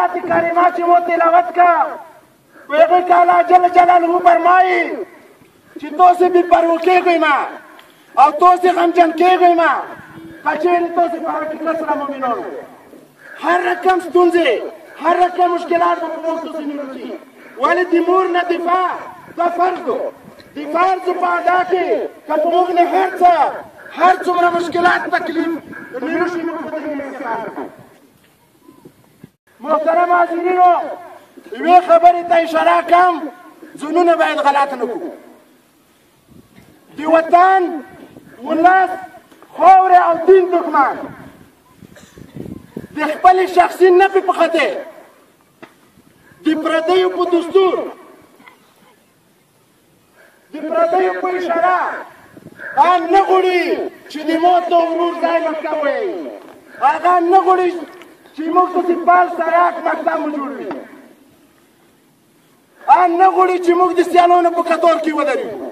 آیات کریمه چې مو تلاوت کا، په هغې کې الله جل جلاله فرمایي چې تاسې بې پروا کېږئ مه او تاسې غمجن کېږئ مه، که چېرې تاسې په حقیقت سره مؤمنان وو. هر رقم ستونزې، هر رقم مشکلات به په موږ تاسې نه رسي، ولې د مور نه دفاع دا فرض دی. د فرض په ادا کې که په موږ نه هر څه، هر څومره مشکلات تکلیف نه شي، موږ په دې استفاده کوو. محترم حاضرینو، یوې خبرې ته اشاره کوم، ځنونه باید غلط نه کړو. د وطن، ولس، خاورې او دین دښمن د خپلې شخصي نفع په خاطر د پردیو په دستور، د پردیو په اشاره هغه نه غواړي چې د مور ته ورور ځای مکتب وایي، هغه نه غواړي چې موږ ته د پال سړک مکتب مو جوړ وي، هغه نه غواړي چې موږ د سیالانو په کتار کې ودرېږو.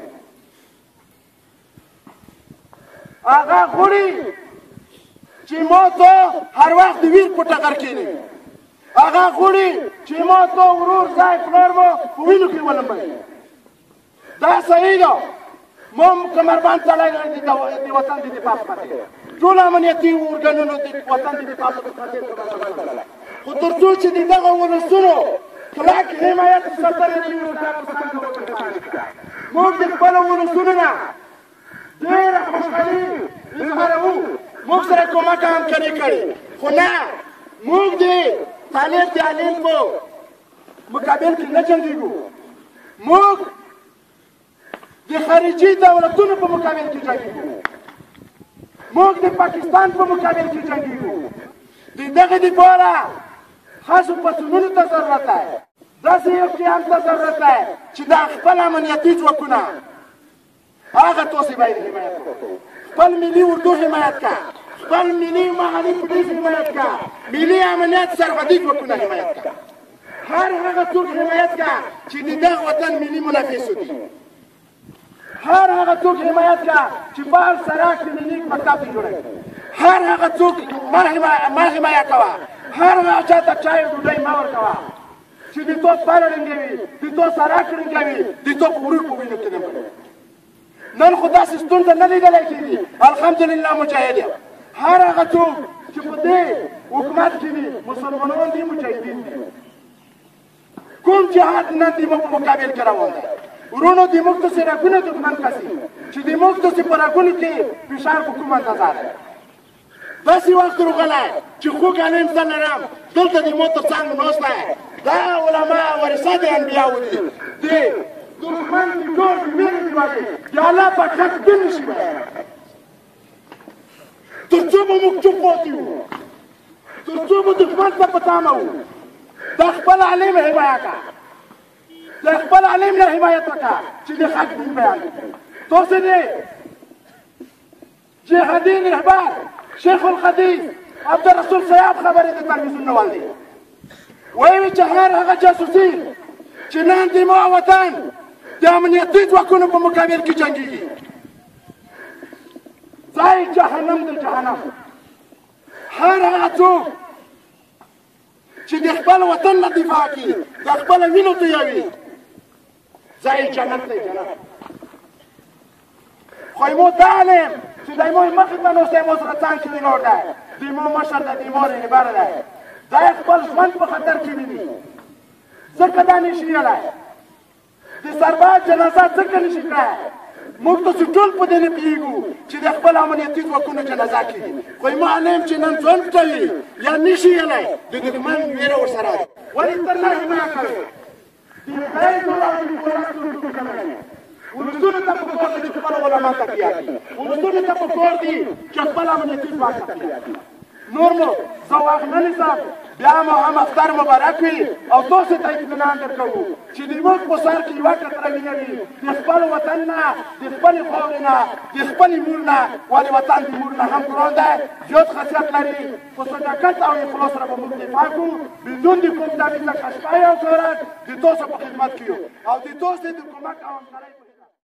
هغه غواړي چې ما ته هر وخت د ویر په ټغر کښېنوي، هغه غواړي چې ما ته ورور ځای پلار مو په وینو کې ولمبوي. دا صحیح ده، ما کمربند تړلی دی د وطن د دفاع په خاطر، ټول امنیتي ارګانونو د وطن د دفاع په خاطر کمربند تړلی، خو تر څو چې د دغه ولسونو کلک حمایت ساتلی نه وي، نو دا په څنګه وکړي؟ موږ د خپلو ولسونو نه ډېره خوشحالي اظهاروو، موږ سره کومک همکاري کړې، خو نه، موږ د طالب د عالم په مقابل کې نه جنګېږو، موږ د خارجي دولتونو په مقابل کې جنګېږو، موږ د پاکستان په مقابل کې جنګېږو. د دغې دپاره خاصو پاڅونونو ته ضرورت دی، داسې یو قیام ته ضرورت دی چې دا خپل امنیتي ځواکونه هغه تاسې باید حمایت وکړو، خپل ملي اردو حمایت کا، خپل ملي محلي پولیس حمایت کا، ملي امنیت سرحدي ځواکونه حمایت کا، هر هغه څوک حمایت کا چې د دغه وطن ملي منافع دي، هر هغه څوک حمایت کا چې په هر سړک کې ملي مکتب دی جوړوي، هر هغه څوک ما حمایه کوه، هر هغه چا ته چای ډوډۍ مه ورکوه چې د تو پله ړنګوي، د تو سړک ړنګوي، د تو په ورور په وینو کې نه. نن خو داسې ستونزه نه لیدلی کېږي. الحمدلله مجاهد یم. هر هغه څوک چې په دې حکومت کې دي مسلمانان دي، مجاهدین دي، کوم جهاد نن د موږ په مقابل کې روان دی. وروڼو، د موږ داسې رګونه دښمن کسي چې د موږ داسې په رګونو کې فشار په کومه اندازه دی. داسې وخت راغلی چې خوږ عالم زه لرم، دلته د مو تر څنګ ناست دی، دا علما ورثه د انبیاوو دي، د دښمن د کور د ویرې د وجې د الله په حق دین نشي ویلی. تر څو به موږ چوپ پاتې وو، تر څو به دښمن ته په تمه وو؟ د خپل عالم حمایه کا، د خپل عالم نه حمایت وکړه چې د حق دین بیان کړي. تاسې دې جهادي رهبر شیخ الحدیث عبدالرسول صیاب خبرې د تلویزیون نه والدي، وایي چې هر هغه جاسوسي چې نن د ما وطن د امنیتي ځواکونو په مقابل کې جنګېږي، ځای جهنم دی، جهنم. هر هغه څوک چې د خپل وطن نه دفاع کوي، د خپل وینو تویوي، ځای جنت دی، جنت. خو مو دا عالم چې د مو مخې ته نوستی، مو سره څنګ کې ولاړ دی، د مو مشر دی، د مو رهبر دی، دا خپل ژوند په خطر کې ویني، ځکه دا نشي ویلی. د سرباز جنازه ځکه نشي کړی. موږ تاسو ټول په دې نه پوهېږو چې د خپل امنیتي ځواکونو جنازه کېږي، خو معلم چې نن ژوند کوي یا نشي ویلی، د دښمن ویره ورسره ده. ولې تر نه حمایه کوي؟ د خیر ولسونو ته په کور دي چې خپل علما تقویه کړي، ولسونو ته په کور دي چې خپل امنیتي ځواک تقویه کړي. نور مو زه وخت نه نیسم، بیا مو هم اختر مبارک وي او تاسو ته اطمینان درکوو چې د موږ په سر کې یوه قطره وینه وي، د خپل وطن نه، د خپلې خاورې نه، د خپلې مور نه، ولې وطن د مور نه هم ګران دی، زیات خاصیت لري. په صداقت او اخلاص سره به موږ دفاع کوو، بدون د کوم تبعیض، شپه او سهار د تاسو په خدمت کې یو او د تاسو د کومک او همکارۍ.